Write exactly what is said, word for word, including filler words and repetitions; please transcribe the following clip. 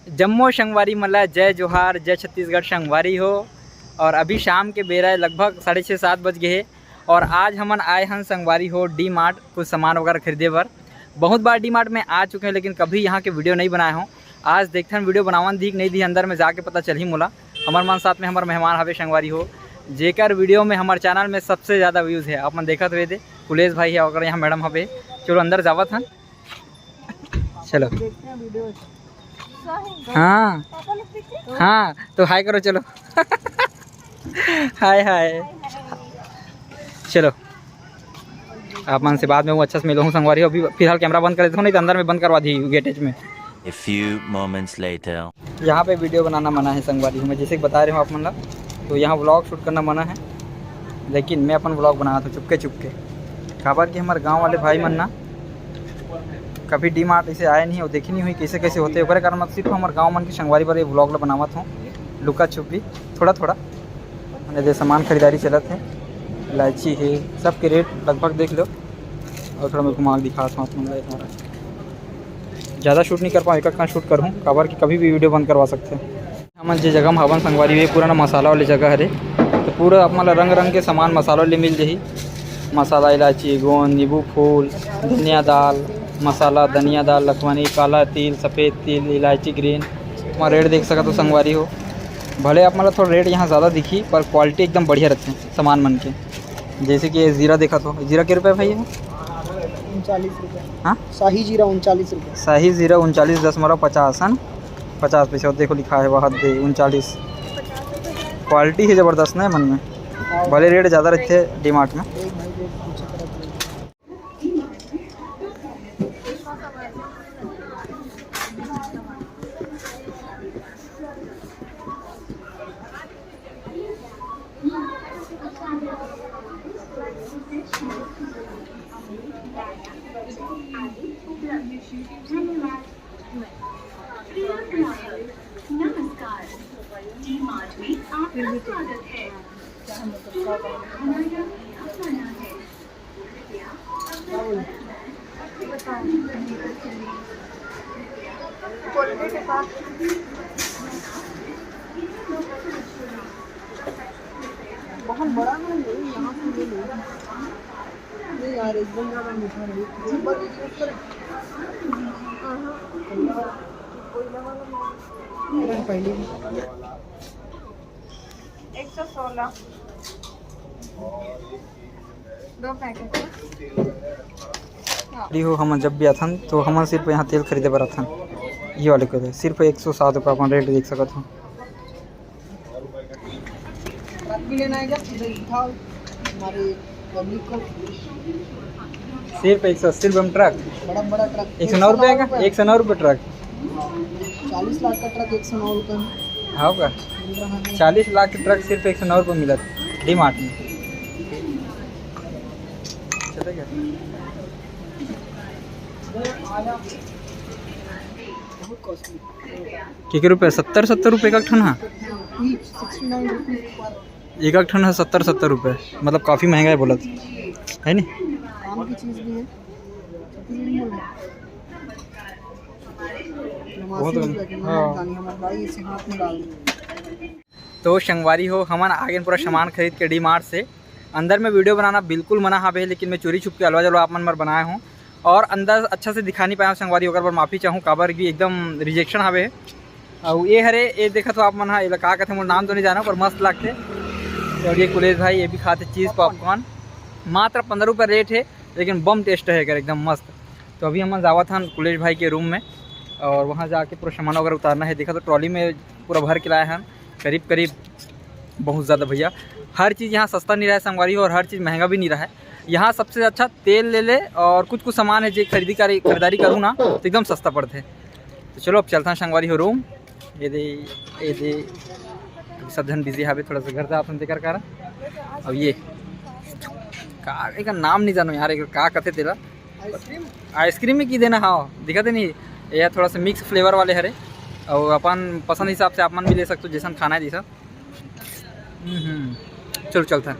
जम्मो संगवारी मन ला जय जोहार, जय छत्तीसगढ़ संगवारी हो। और अभी शाम के बेरा हे, लगभग साढ़े छः सात बज गए हे। और आज हमन आए हन संगवारी हो डी मार्ट कुछ सामान वगैरह खरीदे बर। बहुत बार डी मार्ट में आ चुके हैं, लेकिन कभी यहाँ के वीडियो नहीं बनाए हों। आज देखथन वीडियो बनावन दिही कि नहीं दिही, अंदर में जाके पता चलही मोला। हमर मन साथ में हमर मेहमान हवे संगवारी हो, जेकर वीडियो में हमर चैनल में सबसे ज़्यादा व्यूज़ है। आप मन देखत हुए दे, कुलेश भाई है, ओकर यहाँ मैडम हवे। चलो अंदर जावत हन। चलो। हाँ। हाँ, तो हाय करो, चलो। हाय, हाय। चलो, आप मन से बाद में वो अच्छा से मिलो हूँ संगवारी हो। अभी फिलहाल कैमरा बंद कर देता हूँ, नहीं तो अंदर में बंद करवा दी गेटेज में। A few moments later. यहाँ पे वीडियो बनाना मना है संगवारी हो, मैं जैसे कि बता रहे हूँ आप मन ला, तो यहाँ व्लॉग शूट करना मना है, लेकिन मैं अपन व्लॉग बनात हूँ चुपके चुपके। काबर कि हमर गाँव वाले भाई मन ना कभी डी मार्ट ऐसे आए नहीं और देखे नहीं हुई कैसे कैसे होते, ओकरे कारण अब सिर्फ हमर गाँव मन के संगवारी बर ये व्लॉग ला बनावत हूँ, लुका छुपी थोड़ा थोड़ा। मैंने दे सामान खरीदारी चलत है, इलायची है, सबके रेट लगभग देख लो। और थोड़ा मैं घुमा के दिखात हूँ आप मन ला। ज़्यादा शूट नहीं कर पाऊँ, एक एक शूट करूँ, काबर कि कभी भी वीडियो बंद करवा सकते हैं। हमन जे जगह म हवन संगवारी, ये पुराना मसाला वाली जगह हरे, तो पूरा आप मन ला रंग रंग के सामान मसाला ले मिल जाही। मसाला, इलायची, गोंद, नींबू फूल, धनिया दाल मसाला, धनिया दाल, लखवानी, काला तिल, सफेद तिल, इलायची ग्रीन। वहाँ रेट देख सकत हो संगवारी हो, भले आप मन ला थोड़ा रेट यहाँ ज़्यादा दिखी, पर क्वालिटी एकदम बढ़िया रहते हैं सामान मन के। जैसे कि ये जीरा देखत हो, जीरा के रुपये भाई है? उनचालीस रुपये। हाँ? शाही जीरा उनचालीस रुपये। शाही जीरा उनचालीस दशमलव पचास है ना, पचास पैसे। और देखो लिखा है वहाँ दे उनचालीस। क्वालिटी है ज़बरदस्त ना मन में, भले रेट ज़्यादा रहते डी मार्ट में। नमस्कार, डी मार्ट में आपका स्वागत है। हमारा आपका है। बहुत बड़ा है, नहीं, यहाँ से ले लो। नहीं यार, एकदम ज़्यादा मीठा नहीं। ऊपर भी use कर। हाँ, हाँ। पहले एक सौ सोलह। दो पैकेट। अरे हो, हमन जब भी आथन तो हमन सिर्फ यहाँ तेल खरीदे बर आथन। ये वाले को दे, सिर्फ एक सौ सात रुपये अपन रेट देख सकत हो। ट्रक भी लेना है क्या? सीधे उठाओ हमारे पब्लिक को। सिर्फ एक सौ अस्सी रुपये में ट्रक? बड़ा बड़ा ट्रक। एक सौ नौ रुपये का? एक सौ नौ रुपये ट्रक। चालीस लाख का ट्रक एक सौ नौ रुपये में। हाँ का? मिल रहा है। चालीस लाख के ट्रक सिर्फ एक सौ नौ रुपये मिलत डी मार्ट में। चले गए। बहुत कॉस्टली। के के रुपये? सत्तर, सत्तर रुपये का ठन हा? Each sixty nine rupees per। एक एक ठन हा सत्तर, सत्तर रुपये, मतलब काफ़ी महंगा है बोलत, है नी? काम की चीज़ भी है, बहुत कम। हाँ। हमारे भाई इसे हाथ में डाल दिया। तो संगवारी हो, हमन आगे पूरा सामान खरीद के डी मार्ट से। अंदर में वीडियो बनाना बिल्कुल मना हावे, लेकिन मैं चोरी छुप के अलवा जलवा आप मन बर बनाए हूँ और अंदर अच्छा से दिखा नहीं पाया हूँ संगवारी, ओकर बर माफ़ी चाहूँ, काबर कि एकदम रिजेक्शन हावे। अउ ये हरे, ये देखत हो आप मन हा, एला का कथे, मोर नाम तो नहीं जाना, पर मस्त लागथे। और ये कुलेश भाई, ये भी खाते चीज़ पॉपकॉर्न, मात्र पंद्रह रुपये रेट है, लेकिन बम टेस्ट है एकर, एकदम मस्त। तो अभी हमन जावत हन कुलेश भाई के रूम में और वहाँ जाके पूरा सामान वगैरह उतारना है। देखा तो ट्रॉली में पूरा भर के लाए हन, करीब करीब बहुत ज़्यादा भैया। हर चीज़ यहाँ सस्ता नहीं रहा है संगवारी हो, और हर चीज़ महंगा भी नहीं रहा है। यहाँ सबसे अच्छा तेल ले ले और कुछ कुछ सामान है जो खरीदी करी, खरीदारी करूँ ना तो एकदम सस्ता पड़ते। तो चलो अब चलता है संगवारी हो रूम। ये दे, ये दे, अभी सब जन बिजी हावे, थोड़ा सा घर जात हन तेकर कारण। अब ये का, एकर नाम नहीं जानो यार, एकर का कथे तेला। आइसक्रीम? आइसक्रीम में की देना, हाँ, दिखा दे नहीं। ये थोड़ा सा मिक्स फ्लेवर वाले हरे, और अपन पसंद हिसाब से आप मन भी ले सकते हो, जैसन खाना है जैसा। हम्म, हम्म। चलो चलता है।